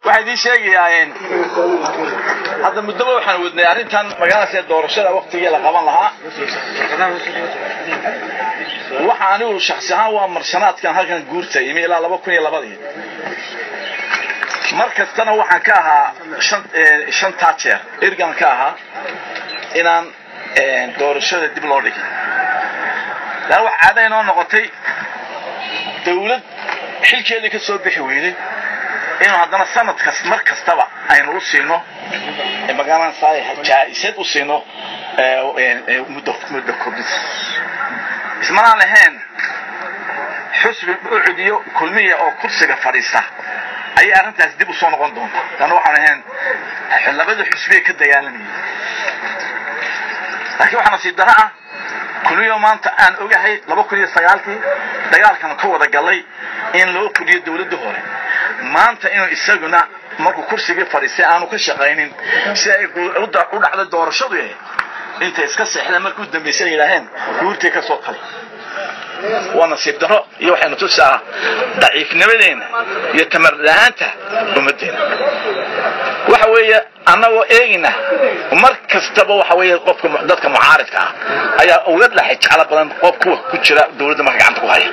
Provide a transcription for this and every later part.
Waxaan idiin sheegayaa hadda muddoba waxaan wadnay arrintan magaaladaas ee doorashada waqtigii la qaban lahaa. Waxa anigu shakhsi ahaan waa marshanaadkan halkan guurta imi ilaa 2002. Mar kastana waxaan ka ahaa shantaa jeer ergan ka ahaa inaan doorashada dib loo dhigin. Laa wax caada inoo noqotay dawlad xilkeedii ka soo bixi weyday inuu haddana sanad kasta mar kastaba aynu u siino magaalaan saay jaa'isad u siino muddo kordhis. Ismanaan lahayn xusbi ucudiyo kulmiya oo kursiga fadhiista ayay arrintaas dib u soo noqon doontaa. Lana waxaan ahayn labada xusbiye ka dagaalamayay. Laakiin waxaa nasiib darro ah kulmiyo maanta aan ogahay 2009 dagaalkan ka wada galay in loo kordhiyo dawladda hore. Maanta inuu isaguna markuu kursigii fadhiistay aanu ka shaqaynin si ay u dhacdo doorashadu yahay intay iska seexdeen markii u dambeysay yidhaaheen guurtay ka soo talay. Waa nasiib darro iyo waxaynu tusaa daciifnimadeena iyo tamar la'aanta ummaddeena. Waxa weeye annagoo eegina mar kastaba waxa weeye qofka dadka mucaaridka ah ayaa uga dhaxay jeclo badan qof kuwa ku jira dawladda marka gacanta ku haya.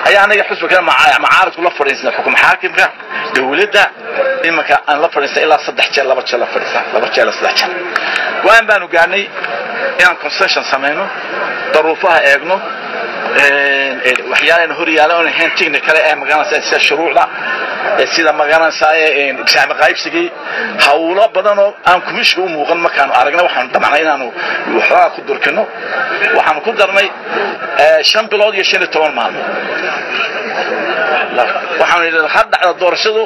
Ayaa anaga xusbi kale mucaaridku la fadhiisna xukum xaakimka dawladda imanka aan la fadhiisna ilaa 3 jeer 2 jeer la fadhiisna 2 jeer 3 jeer. Go'aan baanu gaarnay inaan concession samayno, daruufaha eegno, waxyaalahan hor yaala oon ahayn technical ee magaalada sida shuruucda sida magaalada saami qaybsigii hawlo badan oo aan kumishka u muuqan markaanu aragna waxaanu damcnay inaanu waxoogaa ku durkino. Waxaanu ku darnay 5 bilood iyo 15 maalmood. Waxaanu yidhi ha dhacda doorashadu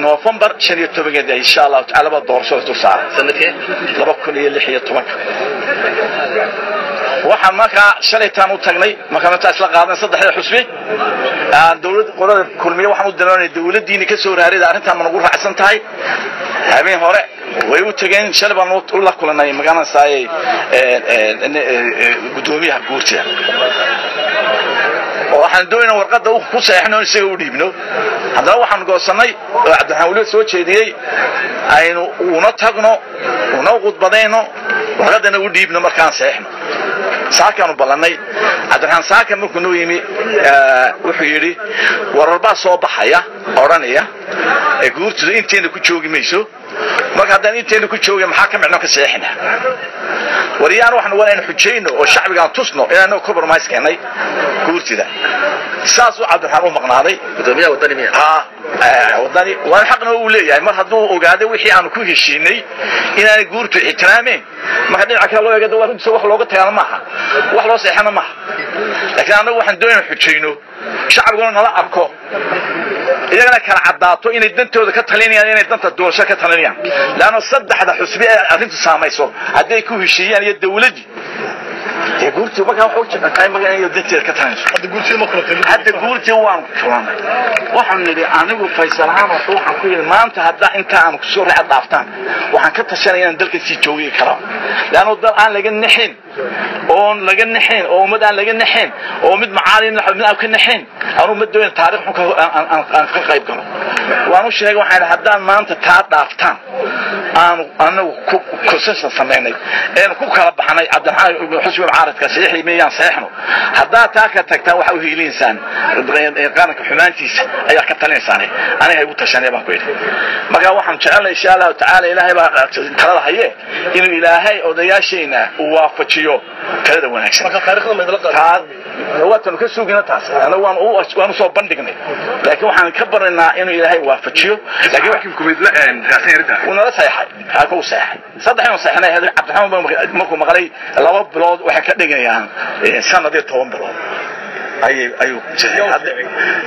November 15 insha Allah tacaala baa doorashada dul saaran sanadkee 2016. Waxaan markaa shalaytaan u tagnay markaan intaa isla qaadan saddexda xusbi aan dawlad qolada kulmiye waxaan u danaynay dawladdiina ka soo raarida arrintan ma nagu raacsan tahay. Habeen hore way u tageen shalay baan u la kulanay magaalada saayay gudoomiyaha guurtida. Oo waxaan doonaynaa warqadda ku saxeexno isaga u dhiibno. Haddana waxaan goosanay oo Cabdiraxmaan weli soo jeediyey aynu una tagno una khudbadayno warqaddana u dhiibno markaan saxeexno. Saakaanu ballanay Cabdiraxmaan saaka markuu noo yimi wuxuu yidhi warar baa soo baxaya odhanaya ee guurtidu inteena ku joogi mayso. Marka haddaan inteena ku joogin maxaa ka micno ka seexina? Wariyaan waxaan waa inaan xujayno oo shacbigaan tusno inaanu compromise keenay guurtida. Saas uu Cabdiraxmaan u maqnaaday gudoomiyaha wadani miya? Ha, wadani waan xaqna uu leeyahay mar hadduu ogaaday wixii aanu ku heshiinay inaanay guurtu ixtiraameen. Marka dhinaca kale loo eego waa runtiisa wax looga tagana maaha, wax loo seexana maaha. Laakiin annagu waxaan doonaynaa xujayno shacbiguna nala arko iyagana kala caddaato inay dantooda ka talinayaan inay danta doorasho ka talinayaan. Laanno saddexda xusbi ee arrintu saamayso hadday ku heshiiyaan iyo dawladdii dee guurtii markaa wax u jecel markaa inay danteeda ka talinayso. Hadda guurtii waan kulanay. Waxaan nidhi anigu Faysal ahaan waxaan ku yidhi maanta haddaa inta aan ku soo raac dhaaftaan waxaan ka tashanaya inaan dalka sii joogi karo. Laanno dal aan laga nixin oon laga nixin oo ummad aan laga nixin oo mid macaalin mid aan ka nixin aanu ma doonin taariikh xun aan ka qayb galo. Waan u sheegay waxaan idhi haddaan maanta taa dhaaftaan aanu anagu ku consensus samaynay eenu ku kala baxnay Cabdiraxmaan xusbi mucaaradka saxiixi miyaan saxiixno. Haddaa taa ka tagtaan waxa u hiilinsaan qaranka xumaantiisa ayaa ka talinaysaan aniga igu tashanay baan ku yidhi. Marka waxaan jecelnahay insha Allahu tacaala ilaahay baa talada haye inuu ilaahay odayaasheena uu waafajiyo talada wanaagsan. Marka taariikhda ma idla qaadaan? Waatanu ka sugina taas anagu waan u soo bandhignay laakiin waxaan ka barnaynaa inuu ilaahay waafajiyo. Laakiin xaakimku ma idla raacsan arrinta? Wuu nala saxeexay, xaakimku uu saxeexay saddex inuu saxeexnay. Cabdiraxmaan markuu maqlay 2 bilood waxay ka dhigayaan sanad iyo 10 bilood ayuu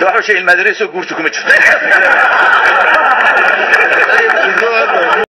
waxa sheegay ilmaadare soo guurta kuma jirto.